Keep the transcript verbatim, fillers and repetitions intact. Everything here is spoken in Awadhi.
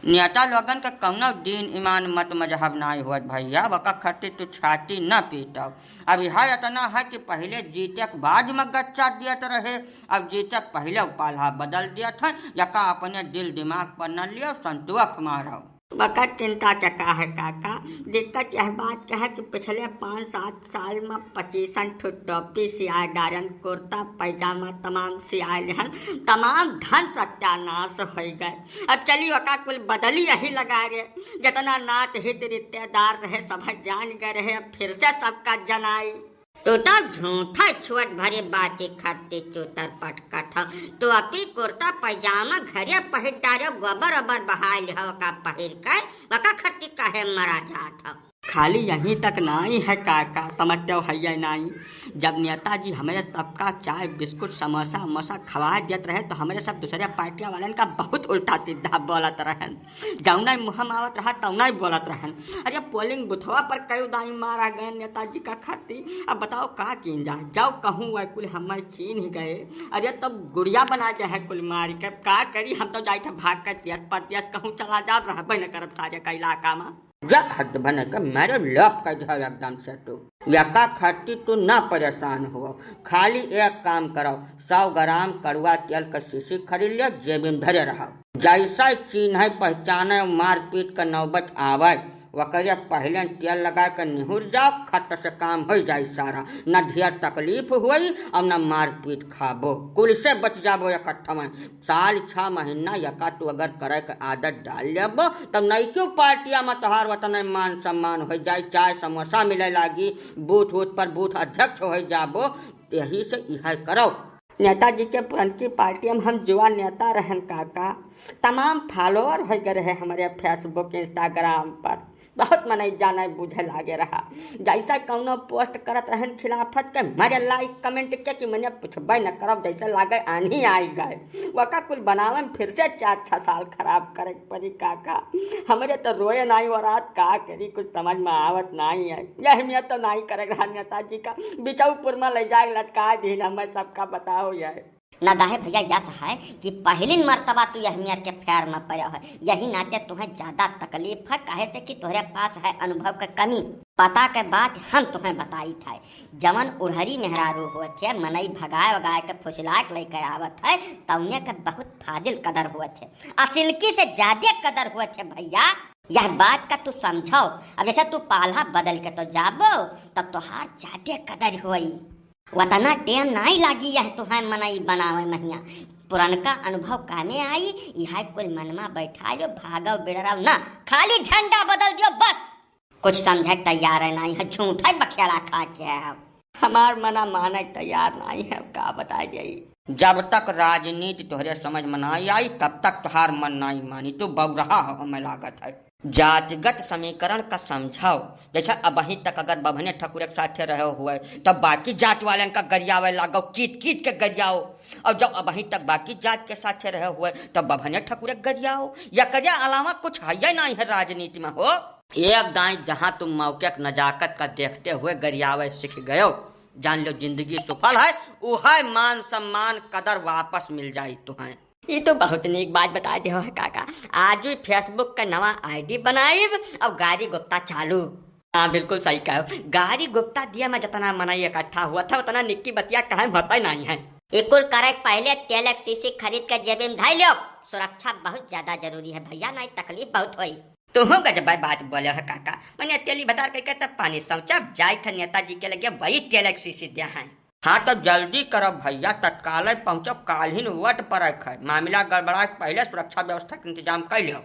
नेता लोगन के कउनो दीन ईमान मत मजहब नाई होत भइया, वका खातिर तू छाती न पीटव। अब इहा एतना है कि पहिले जीते के बाद में गच्चा दियत रहे, अब जीते के पहिले उ पाल्हा बदल दियत है। यका अपने दिल दिमाग पर न लियो, संतोख मारव। बकर चिंता के का है काका, दिक्कत यह बात के है कि पिछले पाँच सात साल में पच्चीसन ठो टोपी सियाए डारन, कुर्ता पैजामा तमाम सियाए लेहन, तमाम धन सत्यानाश होइ गए। अब चली ओका कुल बदली यही लगा रे, जितना नात हित रिश्तेदार रहे सब जान गए रहे, अब फिर से सबका जनाई। तू तो झूठा छुअट भरे बाती खाती चूतर पटकत हौ। तू अपी कुर्ता पैजामा घरे पहिर डारे, गोबर ओबर बहाय लिहो का पहिर के, वका खत्ती काहे मरा जात हौ? खाली यहीं तक नाई है काका, समझते हो है या नाई? जब नेताजी हमरे सबका चाय, बिस्कुट, समोसा, उमोसा खवाय देत रहे तो हमरे सब दूसरे पार्टिया वालन का बहुत उल्टा सीधा बोलत रहन। जौना ही मुँह में आवत रहा, तौना ही बोलत रहन। अरे, पोलिंग बुथवा पर कई दाई मारा गए नेताजी का खाती। अब बताओ, का कीन जाए? जाओ कहूँ, वह कुल हमें चीन्ह गए। अरे, तब गुड़िया बना जाए कुल मारी के। का करी, हम तो जाइत है भाग के देश परदेश, कहूँ चला जाब, रहबे न करब सारे का इलाका में। जा हद बने के मेरे लोग कह दे एकदम से तू। यका खाती तू ना परेशान हो, खाली एक काम करो, सौ ग्राम कड़ुआ तेल के शीशी खरीद ले, जेब में धरे रहो। जैसा चीन्हे पहचाने मारपीट के नौबत आवे, वकरे पहले तेल लगा के निहुर जाओ, खट से काम हो जाए सारा, न ढेर तकलीफ होई और न मारपीट खाबो, कुल से बच जाबो इकट्ठा में। साल छह महीना यका तू अगर करे के आदत डाल लेबो, तब नई क्यों पार्टिया में तोहार वतने मान सम्मान हो जाए, चाय समोसा मिले लागी, बूथ वूथ पर बूथ अध्यक्ष हो जाबो। यही से इहे करो। नेताजी के पुरनकी पार्टी में हम जुआ नेता रहन काका, तमाम follower हो गए रहे हमारे Facebook, Instagram पर। बहुत मनई जाने बूझे लागे रहा, जैसा कौनो post करत रहन खिलाफत के, मारे like comment के कि मने पूछबे न करब, जैसे लागे आन्ही आई गए। वका कुल बनावे में फिर से चार छह साल खराब करे के पड़ी काका। हमरे तो रोए नाई हो रात, का करी, कुछ समझ में आवत नाई है। यह अहमियत तो नाई करे रहा नेताजी का, बिचौपुर में ले जाए लटका दीन, हमें सबका बताओ यह। ना दाहे भैया, यस है कि पहलिन मर्तबा तू यह मेर के फेर में पड़े है, यही नाते तुहें ज्यादा तकलीफ है, काहे से कि तोहरे पास है अनुभव के कमी। पता के बात हम तुहें बताई था, जवन उड़हरी मेहरारू होत है, मनई भगाए वगाए के फुसला के लेके आवत है, तौने के बहुत फाजिल कदर होत है, असिलकी से ज्यादा कदर होत है भैया। यह बात का तू समझो। अब जैसे तू पाल्हा बदल के तो जाबो, तब तोहार ज्यादा कदर होई। वतना टेम नाई लागी यह तुहाय मनई बनावे महिया। पुरनका अनुभव कामे आई, इहाय कुल मनमा बैठा लो, भागो बिड़राव ना, खाली झंडा बदल दियो बस। कुछ समझे के तैयार है नाई है, झूठा ही बखेड़ा खा के है। हमार मना माने के तैयार नाई है, का बताई जाई। जब तक राजनीति तोहरे समझ में नाई आई, तब तक तोहार मन नाई मानी। तू बौरहा हो, हमें लागत है। जातिगत समीकरण का समझाओ। जैसे अबहीं तक अगर बभने ठकुरे के साथे रहे हुए, तब बाकी जात वालन का गरियावे लागो, कीत कीत के गरियाओ। और जब अबहीं तक बाकी जात के साथे रहे हुए, तब बभने ठकुरे के गरियाओ। या करिया अलावा कुछ है या नहीं है राजनीति में हो। एक दाईं जहाँ तुम मौके के नजाकत का देखते हुए गरियावे सीख गयो, जान लो जिंदगी सुफल है, उहै मान सम्मान कदर वापस मिल जाई तुहैं। ई तो बहुत नीक बात बताए देहो है काका। आजु ही Facebook का नवा ID बनाइब और गारी गुप्ता चालू। हाँ, बिल्कुल सही कहो। गारी गुप्ता दिया में जितना मनई इकट्ठा हुआ था, उतना निक्की बतिया कहे में होता ही नहीं है। ई कुल करे के पहले तेल एक शीशी खरीद के जेबी में धई लियो। सुरक्षा बहुत ज्यादा जरूरी है भैया, नहीं तकलीफ बहुत होई। तुहूँ गजबाई बात बोले है काका। मने तेली भतार कह के तब पानी सौचा जाई था नेताजी के लगे, वही तेल एक शीशी दे हैं। हाँ, तो जल्दी करो भैया, तत्काल पहुँचो, काल्हिन वोट परक है। मामला गड़बड़ा के पहले सुरक्षा व्यवस्था के इंतजाम कर लो।